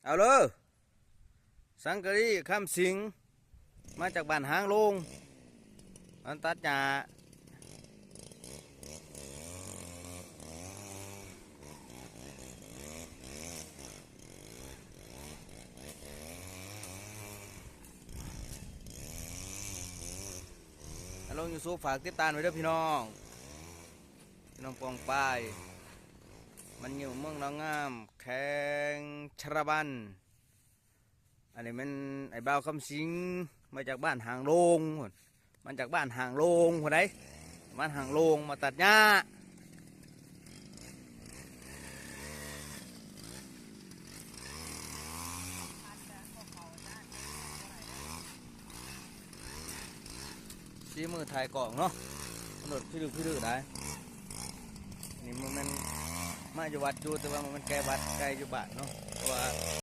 ເອົາເດີ ສັງກະລີ ຄຳສິງ ມາຈາກບ້ານຫາງໂລງ ມັນຕັດຫຍ້າ. ລົງຢູທູບ ຝາກຕິດຕາມໄວ້ເດີພີ່ນ້ອງ ພີ່ນ້ອງປ້ອງປາຍ ມັນຢູ່ເມືອງໜອງງາມ ແຂວງຊາລະວັນ. ອັນນີ້ແມ່ນອ້າຍບ່າວຄຳສິງ ມາຈາກບ້ານຫາງໂລງພຸ້ນ ມາຈາກບ້ານຫາງໂລງພຸ້ນໃດ໋ ບ້ານຫາງໂລງ ມາຕັດຫຍ້າ. ສີມືຖ່າຍກ້ອງເນາະ ລົດພິລຶກພິລຶກໄດ໋. ນີ້ບໍ່ແມ່ນມາຢູ່ວັດຢູ່ ແຕ່ວ່າບໍ່ແມ່ນໃກ້ວັດ ໃກ້ຢູ່ບ້ານເນາະ ເພາະວ່າ